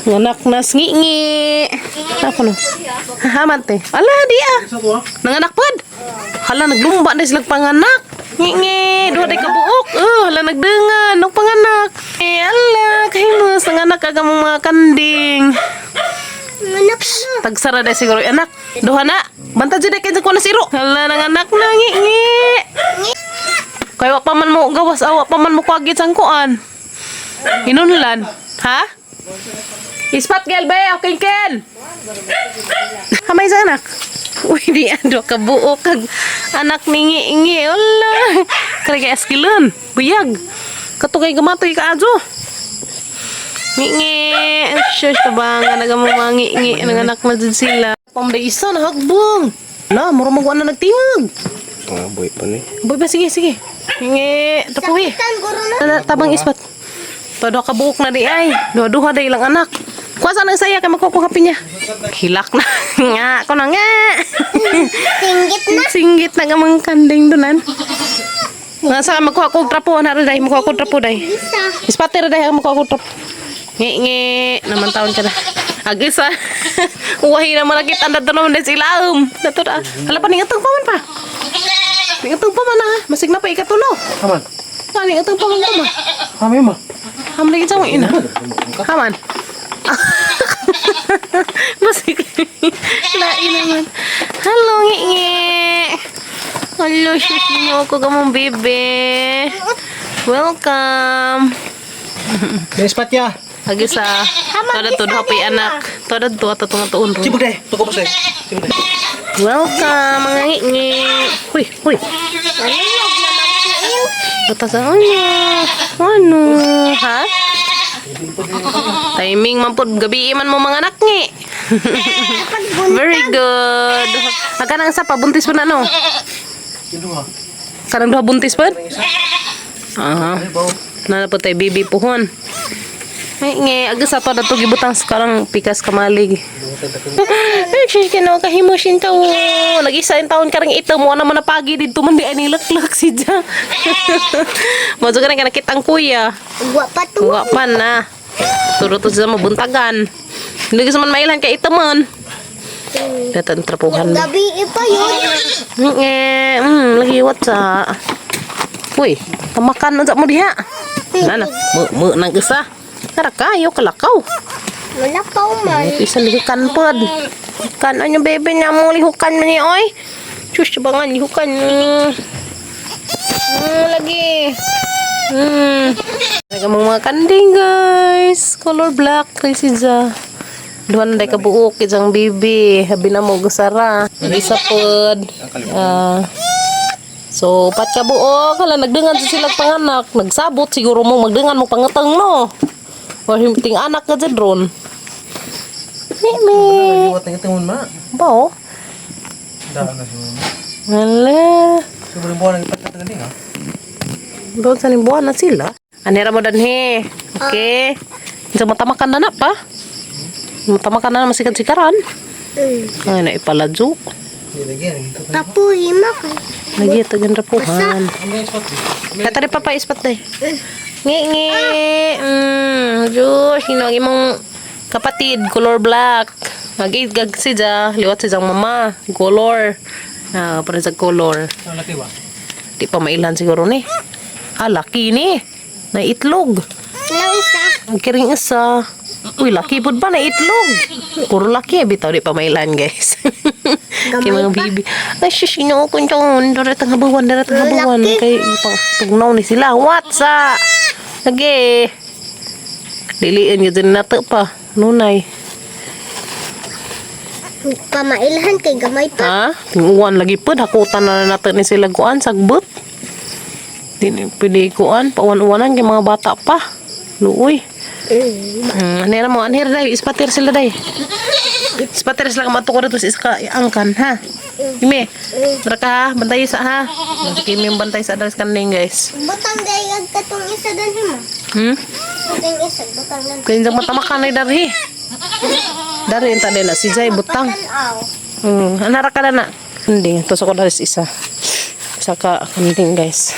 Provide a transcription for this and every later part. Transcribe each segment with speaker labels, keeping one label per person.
Speaker 1: Nganak na ngingi. Ako no. Haman te. Ala di ah. Nanganak pod. Hala, naglumba na sila panganak. Ngingi, duha day kabuok. Oh, hala, nagdengan ng panganak. Eh, ala, kahimus nanganak ka mong mga kanding.
Speaker 2: Anak na.
Speaker 1: Tagsara day siguro yung anak. Duha na. Banta jud kay ko na siro. Hala, nanganak na ngingi. Kay wa pa man mo gawas, awa pa man mo kuagit sang kuan. Inunlan, ha? Ispat gel be, okay ken. Hamay sa anak. Uy, di ando kabuo kag anak ni ngi. Wala. Kare kay askilon. Buyag. Kato kay gamatoy ka ajo. Ngi. Shush, tabangan naga mo mga ngi. Nanganak na jud sila. Pamday isa na hagbong. La, mura mo na nagtingog.
Speaker 3: Ah, boy pa ni.
Speaker 1: Boy ba, sige, sige. Ngi, tapuhi.
Speaker 2: Tan guro na.
Speaker 1: Ana, tabang ispat. Todo ka buok na di ay. Duha-duha day ilang anak. Kuha sa nang saya kay makukuha pinya. Hilak na. Nga, ko na nga.
Speaker 2: Singgit na.
Speaker 1: Singgit na nga mga kanding donan. Nga sa makuha ko trapo na day, makuha ko trapo day.
Speaker 2: Isa.
Speaker 1: Ispater day ang makuha ko trapo. Ngi ngi, naman taon ka na. Ag isa. Uwahi na malakit ang dato naman sa ilaom. Dato na. Hala pa ningatong pa man pa. Ningatong pa man ah. Masig na pa ikatulo.
Speaker 3: Haman.
Speaker 1: Ah, ningatong pa man pa ma.
Speaker 3: Haman ma.
Speaker 1: Haman lagi sa ina. Haman. Masig. Lain naman. Hello, ngi. Hello, shush niyo ako kamong bebe. Welcome.
Speaker 3: May ispat ya.
Speaker 1: Agi sa tada to duha pa'y anak. Tada to ato nga tuon ro.
Speaker 3: Sibog day. Tuko pa say. Sibog day.
Speaker 1: Welcome mga ngi. Huy, huy.
Speaker 2: Nanog naman kiin.
Speaker 1: Buta sa ano? Ano? Ha? Timing man pud gabi man mo mga anak ngi.
Speaker 2: Kapag buntag.
Speaker 1: Very good. Agka nang isa pa buntis pa na no.
Speaker 3: Yung duha.
Speaker 1: Kanang duha buntis pa? Ah.
Speaker 3: Ay, bawo.
Speaker 1: Nana po tayo bibi puhon. Ay, nge, aga sa to dato gibutang sa karang pikas kamalig. Ay, sis, kinaw kahimusin ka. Nag-isa yung taon karang ito mo naman napagi dito man di ay nilaklak si Ja. Mo ka na kanakit ang kuya.
Speaker 2: Wa pa to.
Speaker 1: Wa pa na. Turo to sa mabuntagan. Hindi gusto man mailhan kay ito man. Datan trapuhan.
Speaker 2: Gabi pa yun.
Speaker 1: Nge, lagi what sa. Uy, tamakan na sa mo diha. Nana, mo mo nang isa. Tara kayo kalakaw.
Speaker 2: Malakaw man.
Speaker 1: Isa lihukan pod. Kan ano bebe niya mo lihukan man ni oy. Sus bangan lihukan. Lagi. Naga mga kanding guys. Color black kay si Ja. Duha na day kabuok isang bibi. Habi na mo gusara. Isa pod. Ah. So, pat ka buok, hala nagdangan sa sila panganak, nagsabot siguro mo magdangan mo pangatang no. Or ting anak ka dyan ron. Mimi.
Speaker 3: Liwat na itungon ma.
Speaker 1: Bao?
Speaker 3: Daan na siya.
Speaker 1: Wala.
Speaker 3: Sobrang buwan ang ipat ka tagal ha.
Speaker 1: Doon sa buwan na sila. Anira mo danhe. Okay. Sa matamakan na na pa. Matamakan na masikat-sikaran. Ay, na ipaladyo.
Speaker 3: Hindi lagi ang ito.
Speaker 2: Tapuhi mo kay.
Speaker 1: Lagi ito yung rapuhan.
Speaker 3: Ang may ispat.
Speaker 1: Kata rin papa ispat na eh. Ngi ngi. Diyos, sino ang imong kapatid, color black. Nag-igag si Ja, liwat si Jang mama, color. Ah, para sa color.
Speaker 3: Ang laki ba?
Speaker 1: Di pa mailan siguro ni. Ah, laki ni. Na itlog.
Speaker 2: Nang isa.
Speaker 1: Ang kiring isa. Uy, laki pud ba na itlog? Puro laki eh, bitaw di pa mailan, guys. Kay mga
Speaker 2: Gamay pa.
Speaker 1: bibi. Ay, shush, ginoo ko dyan. Darat ang habawan, darat ang habawan.
Speaker 2: Laki.
Speaker 1: Kay, pang, tugnaw ni sila. What sa? Lagi. Diliin yun din nato pa. Nunay.
Speaker 2: Pamailhan kay gamay pa.
Speaker 1: Ha? Tinguan lagi po. Hakutan na nato ni sila kuan. Sagbot. Di ni pwede kuan. Pauwan-uwanan kay mga bata pa. Luoy. Anira mo, anhir day, ispatir sila day. Ispatir sila kamato ko dito sa iska angkan ha. Kimi, tara ka ha, bantay sa ha. Si Kimi yung bantay sa address kanding guys.
Speaker 2: Butang dayag katong isa danhi mo. Katong isa butang dan.
Speaker 1: Kaya yung matamakan ay darhi. Dari yung tadi na si Jai butang.
Speaker 2: Tanaw.
Speaker 1: Anara ka na na. Kanding, ito sa ko dari sa isa. Isa ka kanding guys.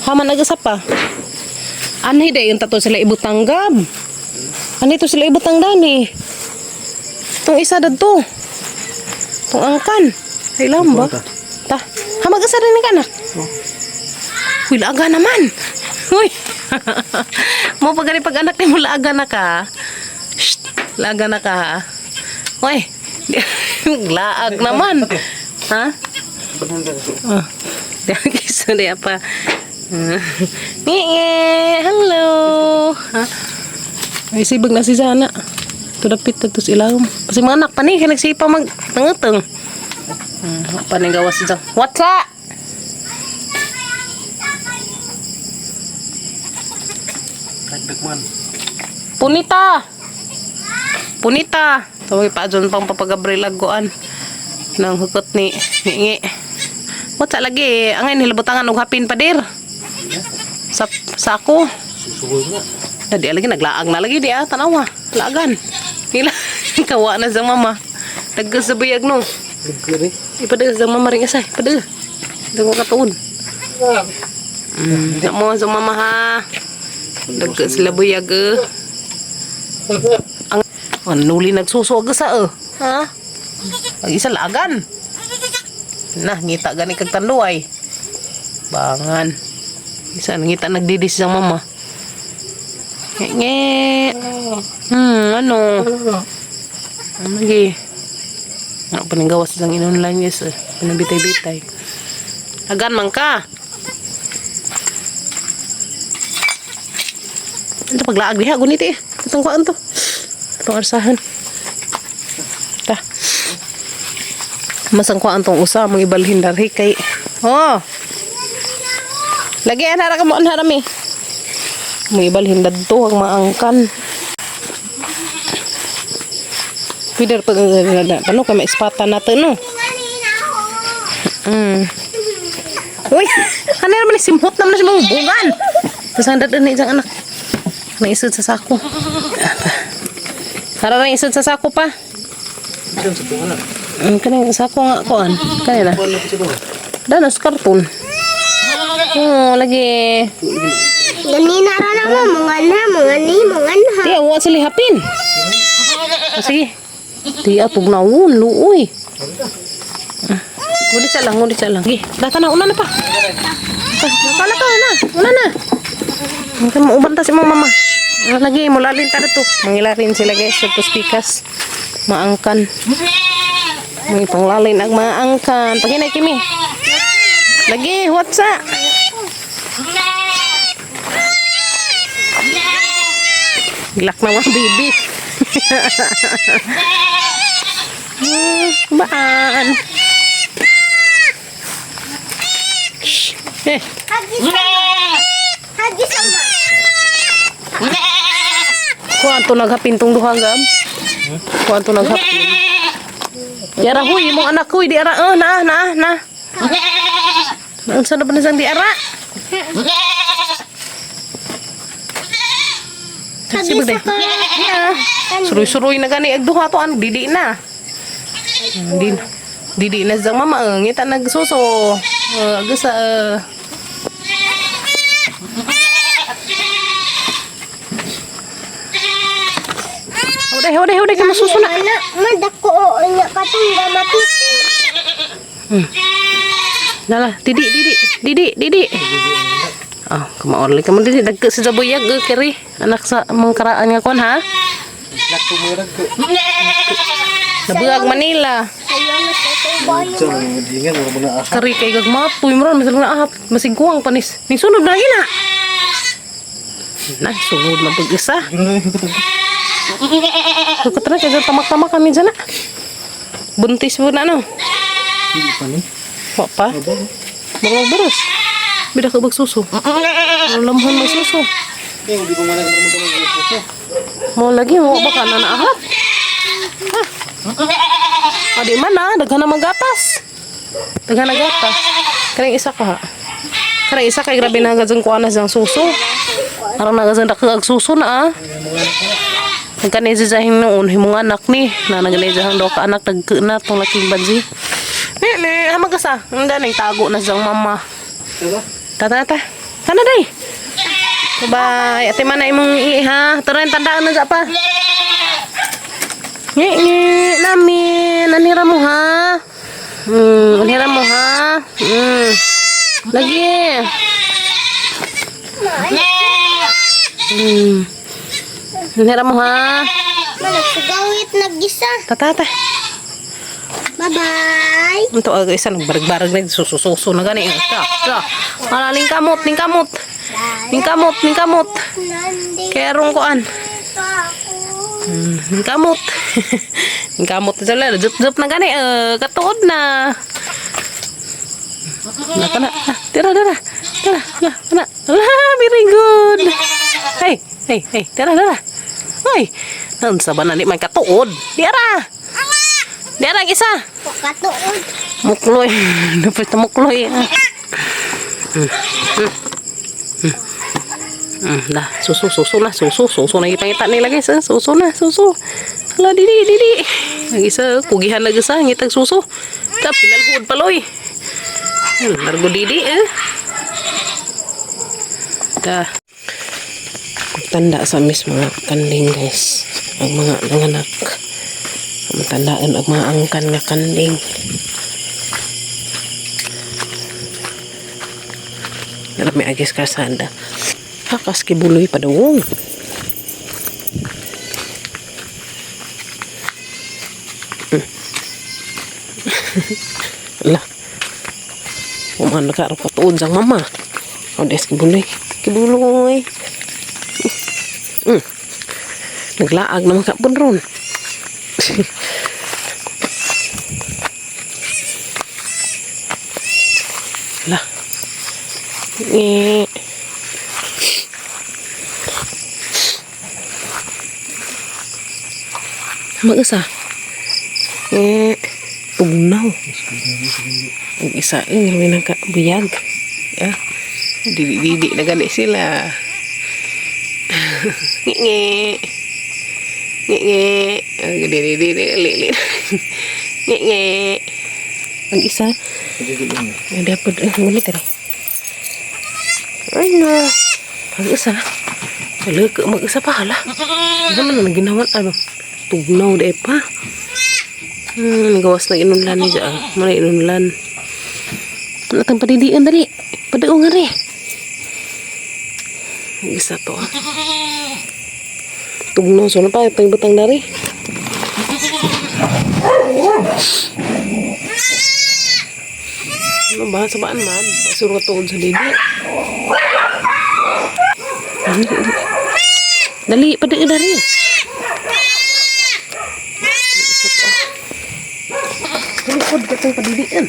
Speaker 1: Haman nag-isa pa. Anhi day yung tato sila ibutang gab. Anhi to sila ibutang dani. Itong isa dadto. Itong angkan. Ay lang ba? Ta. Ha mag-isa rin ka na. Uy, laaga naman. Uy. Mo pag gani pag anak ni mo laaga na ka. Shh, laaga na ka ha. Uy. Laag naman. Ha? Oh. Kisa niya pa. Ngi, hello. Ha? Ay, sibag na si Sana. Ito dapit na to sa ilawom. Kasi mga anak pa ni, kaya nagsipa mag nangatong. Pa ni gawas siya. What's up?
Speaker 3: Nagdagman.
Speaker 1: Punita! Punita! Tawag pa dyan pang papagabriel aguan. Nang hukot ni Ngi. What's up lagi? Angay nilabutangan og hapin pa dir. Sa sako.
Speaker 3: Susugoy na.
Speaker 1: Na di lagi naglaag na lagi di ah tanawa. Laagan. Nila kawa na sa mama. Daggas sa buyag no.
Speaker 3: Nagkiri.
Speaker 1: Ipadaggas sa mama ring asay. Ipadaggas. Dagko katuon. Mo sa mama ha. Daggas sila buyag eh. Ang ang nuli nagsuso ag sa eh. Ha? Ang isa laagan. Na ngita gani kag tanduay. Bangan. Isa ngita nagdidis sa mama. Nge. Ano? Ano gi? Ano pa gawas sa in-online guys eh. Pinabitay-bitay. Agan man ka. Ito paglaag diha gunit eh. Itong kuan to. Itong arsahan. Ta. Masang kuan tong usa mong ibalhin darhi kay. Oh. Lagi anara ka mo anara mi. May ibalhin dadto ang maangkan. Pwede pa ano kay maispatan natin no. Uy, ano naman ni simhot naman si mong bugan. Tapos ang dadaan na isang anak. May isod sa sako. Tara na isod sa sako pa.
Speaker 3: Diyan sa tunga na.
Speaker 1: Kani sako nga kuan. Kani na.
Speaker 3: Kuan na sa tunga.
Speaker 1: Danas karton. Oh, lagi.
Speaker 2: Ganina ra na mo, mga na, mga ni, mga na.
Speaker 1: Tiya, wa sila hapin. Ah, sige. Tiya, tugnawon, luoy. Ah, ngunit siya lang, ngunit siya lang. Sige, data na, una na pa. Una na pa, una. Una na. Huwag kang maubanta si mong mama. Ah, lagi, mulalin ta to. Mangilarin sila guys, sa pikas. Maangkan. May panglalin ang maangkan. Paginay, Kimi. Lagi, what's up? Gilak na mga baby. Baan. Shh. Eh,
Speaker 2: Hagis sama. Hagis sama.
Speaker 1: kuha to naghapin tong duha gab. Kuha to naghapin. Di ara huy, imong anak huy, di ara oh, na na na. Unsa na ba na siyang di ara?
Speaker 2: Hagis
Speaker 1: Sige,
Speaker 2: ako.
Speaker 1: Yeah. Suroy-suroy na gani ag duha to an didi na. Di didi na sang mama ngita nagsuso. Agsa Huday, huday, huday, kay masuso na.
Speaker 2: Anak, madako o nya katong gamapiti.
Speaker 1: Nala, didi, didi, didi, didi. Oh, kamaorli ka mo didi. Dagko sa zabuyag, keri. Anak sa mangkaraan nga kon, ha?
Speaker 3: Lakto mo nagko.
Speaker 1: Nabuag Manila.
Speaker 2: Ayaw na sa itong bayo.
Speaker 3: Sa mga dingan mo na aha.
Speaker 1: Kari kay gagmatoy mo ron, masig na ahap, masig kuwang panis. Ning sunod na gina. Na, sunod man pag isa. Kukot na, kaya tamak-tamak kami dyan na. Buntis mo na, no?
Speaker 3: Hindi pa ni.
Speaker 1: Wa pa?
Speaker 3: Aba.
Speaker 1: Mga baros. Bida ka bagsuso. Lamhan magsuso.
Speaker 3: Eh, hindi ko man nagmo.
Speaker 1: Mo lagi mo baka na naahap. Ha? Ah, di man na, daghan na magatas. Daghan na gatas. Kanang isa ka ha. Kanang isa kay grabe na gadzang kuha na siyang suso. Arang na gadzang dakag suso na ah. Nagkani siya siyang noon, himong anak ni. Na nagani siya daw ka anak nagka na tong laking banji. Ne ne, hamag ka sa. Hindi nang tago na siyang mama.
Speaker 3: Diba?
Speaker 1: Tata ta. Kana day. Bye. Ate man na imong i ha. Tara tandaan na sa pa. Ngi ngi namin. Anira mo ha. Anira mo ha. Lagi. Anira mo ha.
Speaker 2: Managsigawit nag-isa.
Speaker 1: Tata ta.
Speaker 2: Bye-bye.
Speaker 1: Ito aga isa nagbarag-barag na susususo na gani. Ta ta. Ala ning kamot, ning kamot. Ning kamot, ning kamot.
Speaker 2: Nandito
Speaker 1: Kaya rong kuan.
Speaker 2: ako.
Speaker 1: Ning kamot. Ning kamot na sila. Zup-zup na gani. Eh, katuod na. Na kana. Ah, tira tira. Tira na na. Ah, very good. Hey, hey, hey, tira tira. Hoy. Naunsa ba na di man katuod? Di ara. Di ara ang isa.
Speaker 2: Katuod.
Speaker 1: Mukloy. Dapat na mukloy. Ah. Dah, susu, susu na, susu, susu na ipangita nila guys. Ah. Susu na, susu. Hala, dili, dili. Ang isa, kugihan lagi sa, ngitag susu. Ta, pinalhud paloy. Largo dili eh. Ta. Tanda sa mis mga kanding guys. Ang mga nanganak. Matandaan ang mga angkan nga kanding. Alam may agis karsada. Hakas kibuloy pa dawong. Ala. Uman na karo katuod sang mama. O des kibuloy. Kibuloy. Naglaag naman ka pun ron. Ala. Eh. Mag-isa. Eh, tugnaw. Ang isa, eh, may nagkabuyag. Yeah. Dili-dili na gani sila. Ngi-ngi. Ngi-ngi. Ang Dili-dili, lili. Ngi-ngi. Ang isa, ay, dapat, eh, ngunit rin. Ay, no. Ang isa. Hala, mag-isa pa, hala. Ano naman ang ginawa? Ano? Tugnaw, di pa. Gawas na inunlan ni dyan. Muna inunlan. Ano itong padidian, dali. Padaong nga rin. Ang isa to, ah. Tugnaw. So, ano pa? Itong butang dari. Ano ba? Sabaan man. Masuro tuod sa didi. Dali, dali. Dali, padaong dari. Isa to, ah. Likod ka itong padidian.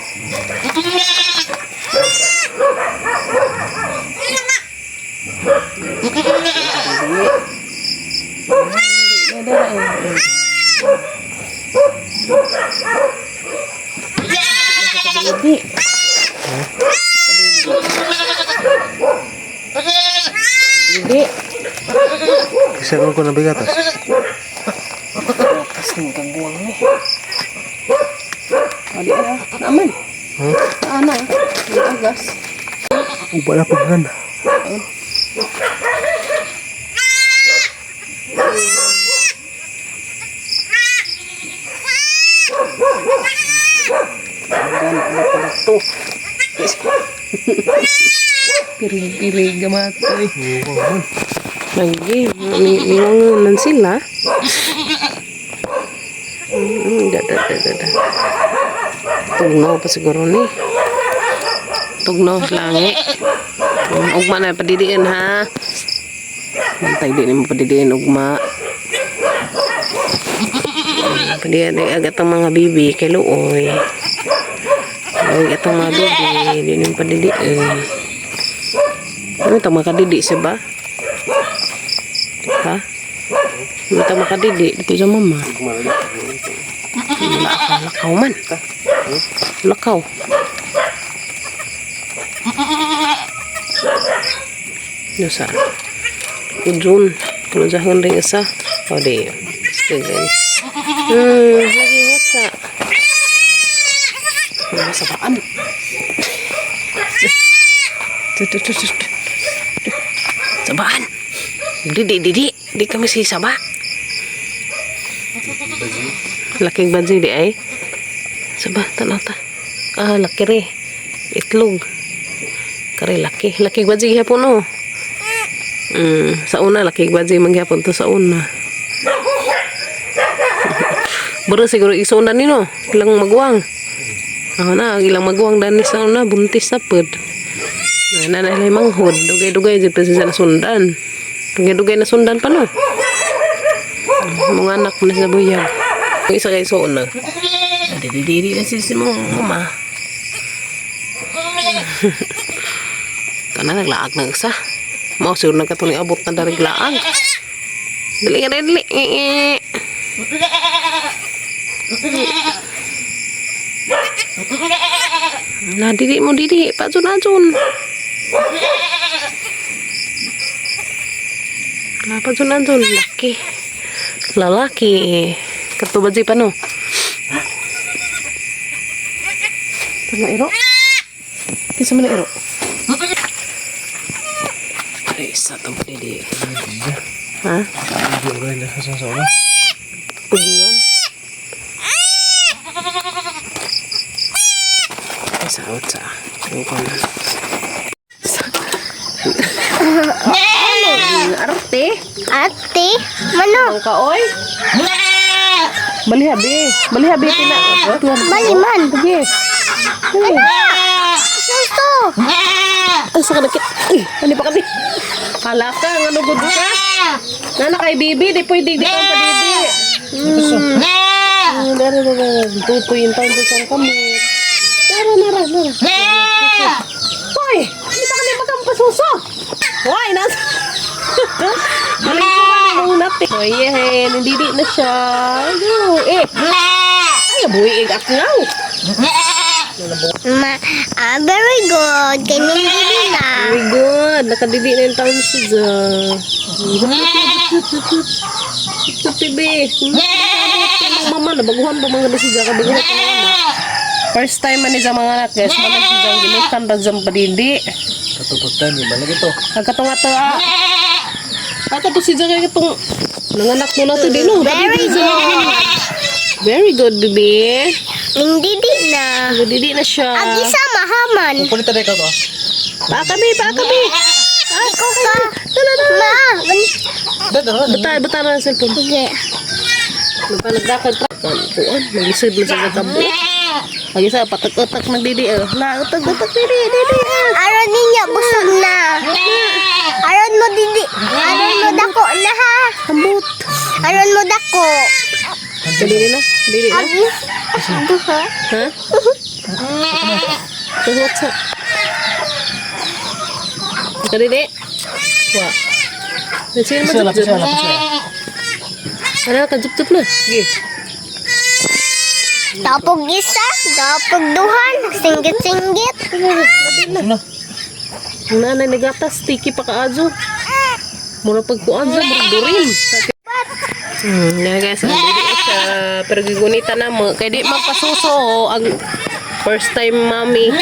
Speaker 1: Didi. Didi.
Speaker 3: Isa ko na bigatas.
Speaker 1: Lakas ng gagawang ni. Adi ara, naaman.
Speaker 3: Hmm?
Speaker 1: Naana, ang agas.
Speaker 3: Uba na paggan.
Speaker 1: Gan, ano pala to? Pirig-pirig gamatoy. Lagi, niwangunan sila. Da, da, da, da, da. Tugnaw pa siguro ni. Tugnaw langi. Ugma na padidiin ha. Bantay di nimo padidiin ugma. Padidiin ay agad ang mga bibi kay luoy. Luoy atong mga bibi, di nimo padidiin. Ano itong makadidi siya ba? Ha? Ano itong makadidi? Dito sa mama. Lakaw, lakaw man. Lakaw. Nusa. Ujun. Kung sa ring isa. O di. Sige. Lagi what's up? Ano sa baan? Tu, tu, tu, tu, tu. Sabaan. Didi, didi. Di kami si saba. Laking bansi di ay. Saba, tanaw ta. Ah, laki re. Itlog. Kare laki. Laki bansi gihapon no. Sa una laki bansi man gihapon to sa una. Bro siguro isuna nino. Ilang maguwang. Ah, na, ilang maguwang dani sa una buntis na pud. Na na na manghod. Dugay-dugay jud pa siya nasundan. Dugay-dugay na sundan pa no. Mga anak mo na sa buyag. Ang isa kay suon na. Dili-dili na si mong mama. Kana naglaag na isa. Mao siguro nagkatuloy abot na darig laag. Dili ka dili. Eh, Na dili mo dili pa zon. Na pa zon zon laki. Lalaki. Katubad si pano. Tama iro. Kisa man na iro. Ay, isa to dili. Ha?
Speaker 3: Hindi ko rin nasa sa una.
Speaker 1: Pugingan. Ay, sa out sa. Ang kanan. Ano? Arte?
Speaker 2: Ate, mano?
Speaker 1: Ang kaoy? Balihabi. Balihabi pina.
Speaker 2: Baliman.
Speaker 1: Sige.
Speaker 2: Suso.
Speaker 1: Ay, sa kanakit. Ay, ano pa kami? Hala ka, ang ano good ka? Nana kay bibi, di pwede, di ka pa bibi. Dara, dara, dara. Tutoy yung taon sa kamot. Dara, nara, nara. Hoy, hindi pa kami magkampasuso. Hoy, nasa... Maling ko ba na natin? Hoy, eh, nandidi na siya. Ayo, eh. Ay, buhi, at ngaw.
Speaker 2: Ma, ah, very good. Kay didi na.
Speaker 1: Very good. Nakadidi na yung taon siya. Tibi. Mama, nabaguhan pa mga si Jaka. Baguhan pa mga anak. First time man ni sa mga anak, guys. Manag si Jang ginutan ra jang padidi.
Speaker 3: Katuputan, yung malagi to.
Speaker 1: Ang katong ato ah. Ato to si Jang kay katong nanganak mo na to di no.
Speaker 2: Very good.
Speaker 1: Very good, baby.
Speaker 2: Ning didi na.
Speaker 1: Nakadidi na siya.
Speaker 2: Agi sa mahaman.
Speaker 3: Kukulit na ikaw to.
Speaker 1: Paakabi, paakabi.
Speaker 2: Ikaw ka. Ma,
Speaker 3: Dada, dada.
Speaker 1: Bata, bata na ang cellphone.
Speaker 2: sige.
Speaker 1: Nagpanagdakad pa. Kuan, maglisod na sa kagabo. Pag isa, patak-utak nagdidi. Eh. Na, utak-utak didi, didi. Eh.
Speaker 2: Aron ninyo, busog na. Aron mo didi. Aron mo dako na ha.
Speaker 1: Ambot.
Speaker 2: Aron mo dako.
Speaker 1: Dili na, dili na.
Speaker 2: Agi. Duha.
Speaker 1: Ha? Tuhot sa. Kadidi. Wa. Sino
Speaker 3: Isa,
Speaker 1: mo
Speaker 3: lapis
Speaker 1: jup-jup?
Speaker 3: siya, lapis siya.
Speaker 1: Ano ka jup-jup na? Sige.
Speaker 2: Tapog isa, tapog duhan, singgit-singgit.
Speaker 3: Ano?
Speaker 1: Ang nanay nagatas, tiki pa kaadyo. Mura pagkuan sa mura durin. Na guys, ang dili siya. Pero gigunita na mo. Kaya di magpasuso oh, ang first time mami.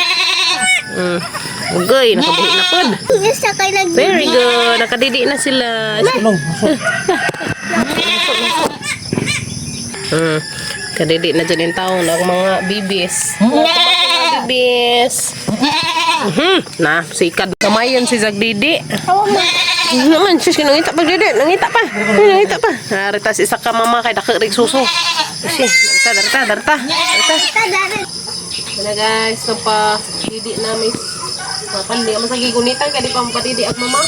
Speaker 1: Ugay, nakabuhi na pod.
Speaker 2: Isa kay nag
Speaker 1: Very good. Nakadidi na sila.
Speaker 3: Tulong.
Speaker 1: Kadidi na dyan yung taon ang mga bibis. Mga bibis. Na, sikad. Kamayon si Zagdidi. Naman, sus, nangita pa, Didi. Nangita pa. Ay, nangita pa. Narita si isa ka mama kay dako rig suso. Kasi, darita, darita, darita. Darita. Wala guys, so pa, didi namin. Mapandi, ang masagi gunitan, kaya di pa mapadidi ang mama.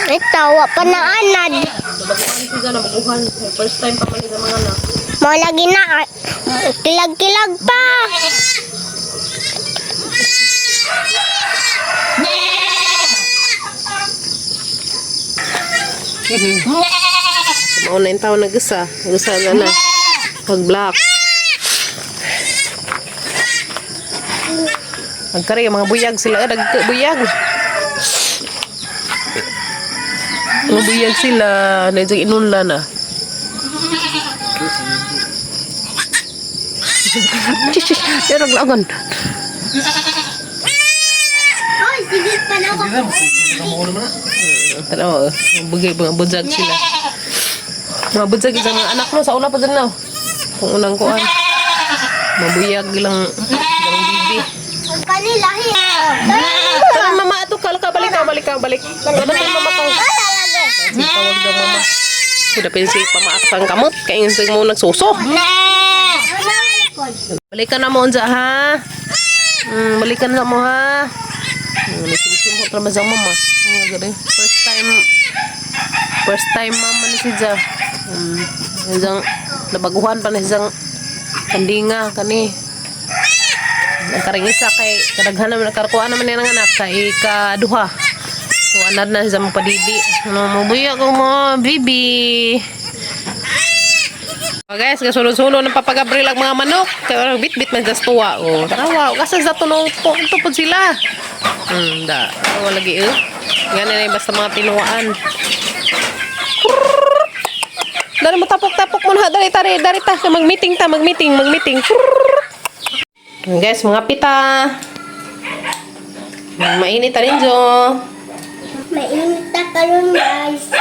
Speaker 2: Ito, wa pa na anad.
Speaker 1: Nabaguhan si Zana, nabaguhan. First time pa man sa mga anak.
Speaker 2: Mo lagi na kilag-kilag pa.
Speaker 1: Mauna yung tao nag-isa. Nag-isa na na. Pag-black. Magkari, mga buyag sila. Eh, Nagbuyag. Mga buyag sila. Nandiyan inunla na. Chish, chish. Pero naglagan.
Speaker 2: Hoy, sige pa na ako.
Speaker 3: Hindi na, makuha naman na.
Speaker 1: Tanaw, bugay mga budyag sila. Mga budyag isang mga anak no sa una pa dyan no. Kung unang kuan. Mabuyag ilang ilang bibi.
Speaker 2: Ang kanila hiya.
Speaker 1: Tara mama ato ka ka balik ka balik ka balik. Wala sa mama ka. Sige, tawag daw mama. Kuda pinsi pamaak ang kamot kay insig mo nagsuso. Balikan na mo unsa ha. Balikan na mo ha. Nagsimsimot ra man sa mama. Galing. First time mama ni si Ja. Isang nabaguhan pa na siyang kandinga kani. Ang karing isa kay kadaghan naman nakarkuan naman niya ng anak kay ikaduha. So anad na siya magpadidi. Ano mo buya ko mo bibi. Oh, guys, kasulod-sulod ng papagabril ang mga manok. Kaya parang bit-bit man sa tuwa. Oh, tanawa, kasi sa tunog po, ito po sila. Da. Oh, lagi eh. Nga na basta mga tinuaan. Dali mo tapok-tapok mo na. Dali, tari, dali ta. Mag-meeting ta, mag-meeting, mag-meeting. Guys, mga pita. Mainit ta rin, Jo.
Speaker 2: Mainit na karon, guys.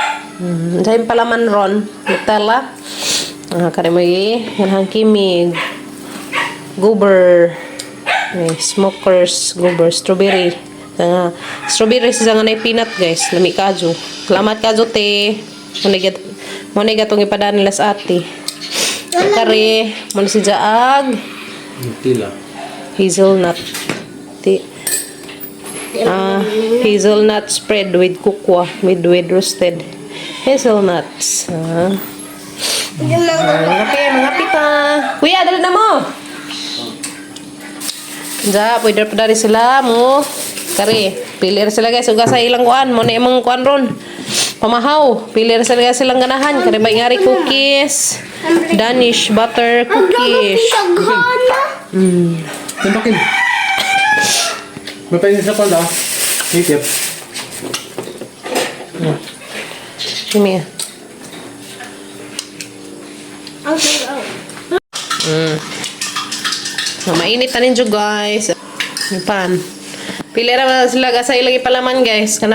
Speaker 1: Sa'yo palaman ron. Nutella. Ah, kare mo ganhang kimig. Goober. May smokers, goober, strawberry. Ah, strawberry sa nga na peanut, guys. Lami kajo. Salamat kajo, te. Muna gatong ipadaan nila sa ate. Kare, muna si Jaag.
Speaker 3: Nutella.
Speaker 1: Hazelnut. Ti. Ah, hazelnut spread with cocoa, with roasted hazelnuts. Ah. Mga kape, mga pita. Kuya, dali na mo. Ja, pwede pa dari sila mo. Kare, pili ra sila, guys. Uga sa ilang kuan, mo na imong kuan ron. Pamahaw, pili ra sila guys silang ganahan. Kare ba ngari cookies, Danish butter cookies.
Speaker 2: Taghana.
Speaker 3: Tumbakin. May painin sa pala. Hikip.
Speaker 1: Kimi.
Speaker 2: Ang sarap.
Speaker 1: Mainit na ninyo, guys. Yung pan. Pili ra man sila sa ilang ipalaman, guys. Kana